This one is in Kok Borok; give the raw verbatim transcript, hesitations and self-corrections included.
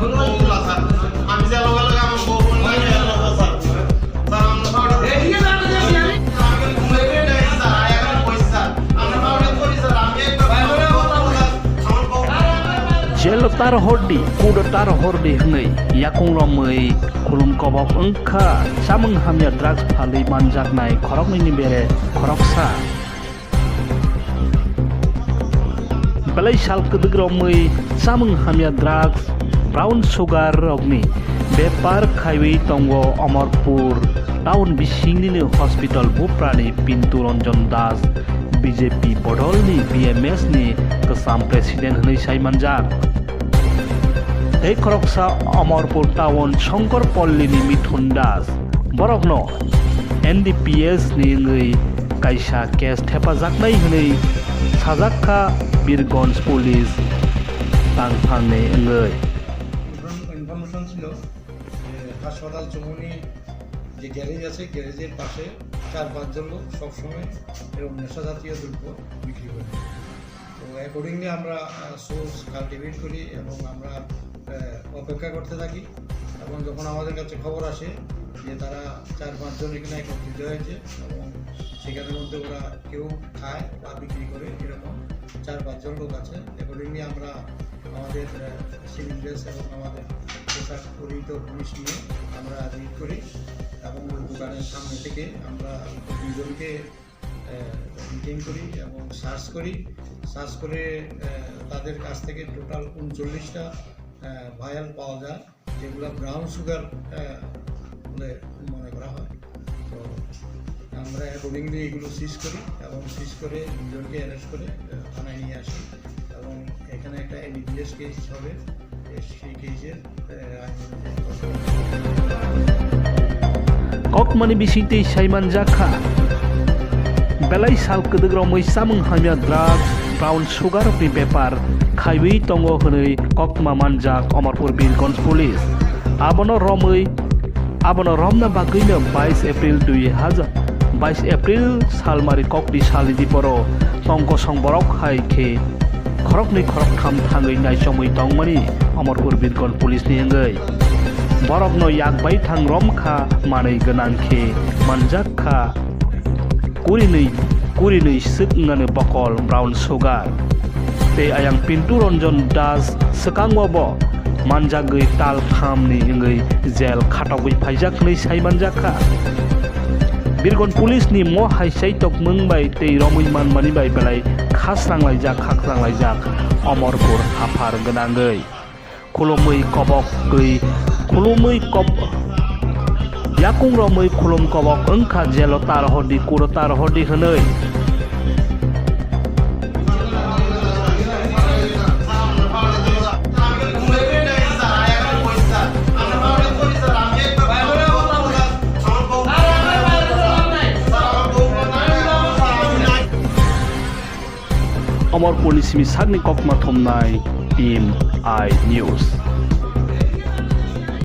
বউ বলা স্যার। আমি যে লগে লগে আমার বউ বোন নাই, এর লগে স্যার। স্যার, আমরা পাউডার করি। স্যার, আমি ঘুমাই ঘুমাই দেয় স্যার, আয়া করে কইছি স্যার। আমরা পাউডার করি স্যার, আমি একবার আমার বউ, Jelo tar hordi, kudo tar hordi hwnwi yakung romwi khulum kobok wngkha chamung hamya drugs phalwi manjaknai khoroknwini bere khoroksa. Belai sal kwdwk romwi chamung hamya drugs, brown sugar rokni bepar khaiwi tongo Omorpur town bisingnini hospital buprani Pintu Ranjan Das, B J P bodolni B M S ni kwcham president hwnwi sai manjak. Tei khoroksa Omorpur town Shankar Pollini Mithun Das, borokno N D P S ni wngwi kaisa case thepajaknai hwnwi sajak kha Birgonj Police tangphangni wngwi. Information ছিল যে হাসপাতাল চৌমুহনী যে গ্যারেজ আছে, গ্যারেজের পাশে চার পাঁচজন লোক সবসময় এরকম নেশা জাতীয় দ্রব্য বিক্রি করে। তো অ্যাকর্ডিংলি আমরা সোর্স কাল্টিভেট করি এবং আমরা আহ, অপেক্ষা করতে থাকি। এবং যখন আমাদের কাছে খবর আসে যে তারা চার পাঁচজন এখানে একত্রিত হয়েছে এবং সেখানের মধ্যে ওরা কেউ খায় বা বিক্রি করে, এরকম চার পাঁচজন লোক আছে। অ্যাকর্ডিংলি আমরা আমাদের সিভিল ড্রেস এবং আমাদের পোশাক পরিহিত পুলিশ নিয়ে আমরা রেড করি এবং ওই দোকানের সামনে থেকে আমরা দুজনকে ডিটেইন করি এবং সার্চ করি। সার্চ করে আহ, তাদের কাছ থেকে টোটাল উনচল্লিশটা ভায়াল পাওয়া যায়, যেগুলো ব্রাউন সুগার বলে মনে করা হয়। তো আমরা অ্যাকর্ডিংলি এগুলো সিজ করি এবং সিজ করে দুজনকে অ্যারেস্ট করে আহ, থানায় নিয়ে আসি এবং এখানে একটা এনডিপিএস কেস হবে। Kokmani bisingtwi saimanjakha, belai sal kwdwk romwi chamung hamya drugs, brown sugar rokni bepar khaiwi tongo hwnwi koktma manjak Omorpur Birgonj Police. Abono romwi, abono romna bagwino bais April dui hajar, bais April salmari kokni salni diporo tongkosong borok hai khe khoroknwi khoroktham thangwi naichomwi tongmani Omorpur Birgonj Police ni wngwi. Borokno yak bai thang rom kha, manwi gwnang khe manjak kha kurinwi, kurinwi swk wngnani bokol brown sugar. Tei ayang Pintu Ranjan Das swkango bo manjagwi tal thamni wngwi jel khatogwi phaijak hwnwi sai manjak kha. Birgonj Police ni mo hai sai tokmung bai tei romwi manmani bai belai khasrang laijak, khakrang laijak Omorpur haphar gwnangwi. Khulumwi kobok twi, khulumwi kob-, yakung romwi khulum kobok wngkha jelo tar hordi, kuro tar hordi hwnwi. Omorpurni simi sakni kokma thumnai Team I News.